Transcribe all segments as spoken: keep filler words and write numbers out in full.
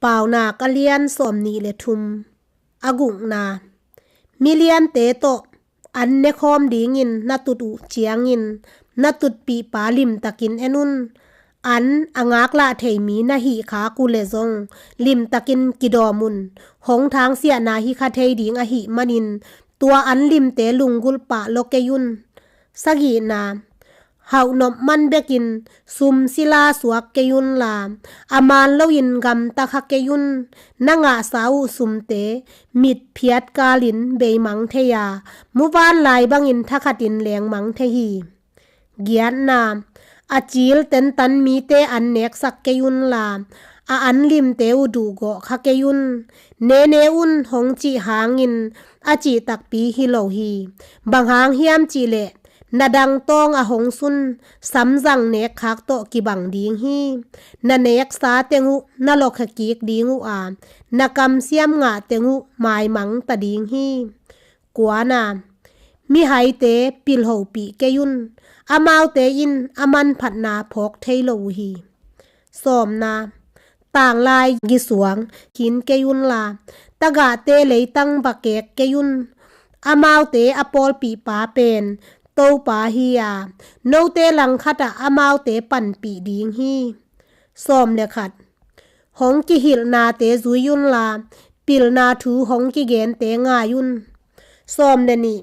Paunak a lian sawmnih le thum. A gukna. Miliante tawh an nekhawm dingin na tut uh ciangin na tutpihpa limtakin en un. An a ngaklah thei mi na hih khak uh leh zong limtakin kidawm un. Hong thangsiahna hi kha thei ding ahih manin tua an limte lunggulh pah lo kei un. Sagihna. Hauhnop man bekin sum sila suak kei unla, a man loin gamta kha kei un. Na ngahsa uh sumte mitphiat kalin beimang thei a, muvanlai bangin thakhatin lengmang thei hi. Giatna. A cil tentan mite an neksak kei unla, a an limte uh duhgawh kha kei un. Nene un hong cih hangin a cih takpi hi lo hi. Bang hang hiam cihleh, na dangtawng a hong sun samzang nekkhak tawh kibang ding hi. Na neksa teng uh na lawkhe kik ding uh a, na kamsiam ngah teng uh maimang ta ding hi. Kuana. Mihaite pilhopih kei un. Amaute in a manphatna phawk thei lo uh hi. Sawmna. Tanglai gisuang khin kei unla, tagahte leitang va kek kei un. Amaute a pawlpihpa pen Topa hi a, note langkhatah amaute panpih ding hi. Sawm le khat. Hong kihilhnate zui unla, pilna thu hong kigente ngai un. Sawm le nih.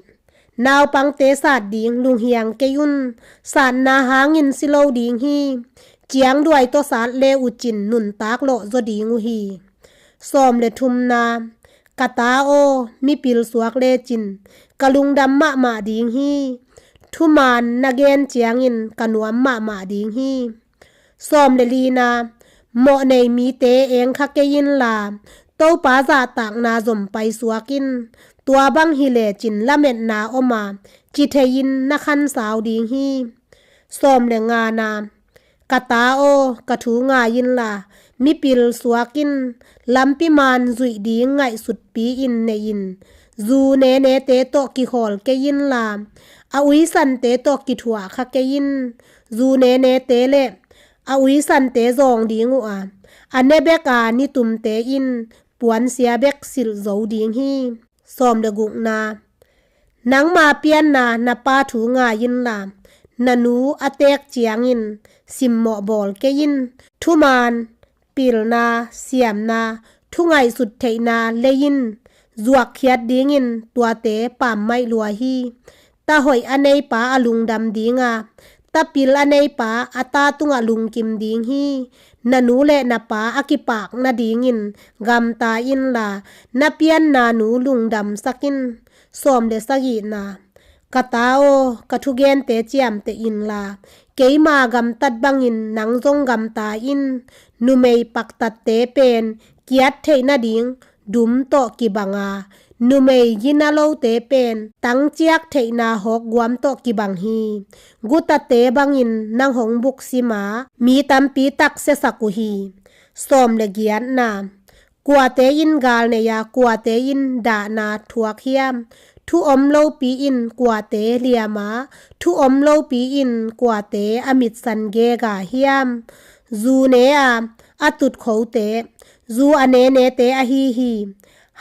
Naupangte sat ding lunghiang kei un. Satna hangin si lo ding hi. Ciangduai tawh sat le uh cin nuntak lawh zaw ding uh hi. Sawm le thumna. Ka ta aw, mipil suak lecin ka lungdam mahmah ding hi. Thuman na gen ciangin ka nuam mahmah ding hi. Sawm le lina. Mawhnei mite eng kha kei inla, Topa zahtakna zom paisuak in. Tua bang hi lecin lametna om a, ci thei-in na khansau ding hi. Sawm le ngana. Ka ta aw, ka thu ngai inla, mipil suak in. Lampi man zuih ding ngaihsutpi-in nei in. Zu nenete tawh kikhawl kei inla, a uisante tawh kithuah kha kei in. Zu nenete le a uisante zawng ding uh a, a ne bek a nitumte in puansia bek silh zo ding hi. Sawm le gukna. Nangma pianna na pa thu ngai inla, na nu a teek ciangin simmawh bawl kei in. Thuman, pilna, siamna, thungaihsut theihna lei in. Zuakkhiat dingin tuate pammaih lua hi. Ta hoih a neipa a lungdam ding a, ta pil a neipa a ta tungah lungkim ding hi. Na nu le na pa a kipak nadingin gamta inla, na pianna nu lungdamsak in. Sawm le sagihna. Ka ta aw, ka thugente ciamteh inla, keima gamtat bangin nang zong gamta in. Numei paktatte pen kiat theih nading dum tawh kibang a, numei gina lote pen tangciak theihna hawkguam tawh kibang hi. Gutate bangin nang hong buksim a, mi tampi tak siasak uh hi. Sawm le giatna. Kuate in gal nei a, kuate in dahna thuak hiam? Thu om lopi in kuate liam a, thu om lopi in kuate a mitsan gega hiam? Zu ne a, a tutkhote, zu a nenete ahi hi.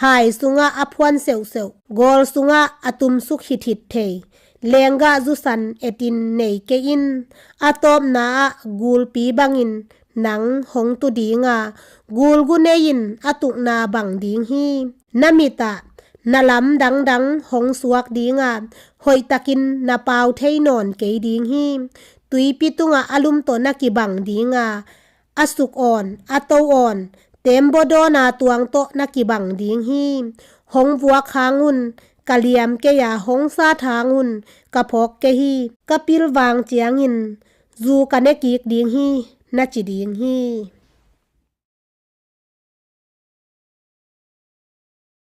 Hai sungah a phuan seuhseuh, gawl sungah a tumsuk hithit thei, lenggah zusan etin nei kei in. A tawpna ah gulpi bangin nang hong tu ding a, gulgu nei-in a tukna bang ding hi. Na mit ah na lam dangdang hong suak ding a, hoihtakin na pau thei nawn kei ding hi. Tuipi tungah a lum tawh na kibang ding a, a suk awn, a to awn, tembaw dawna tuang tawh na kibang ding hi. Hong vuak hang un, ka liam kei a, hong sat hang un, ka phawk kei hi. Ka pilvang ciangin zu ka ne kik ding hi, na ci ding hi.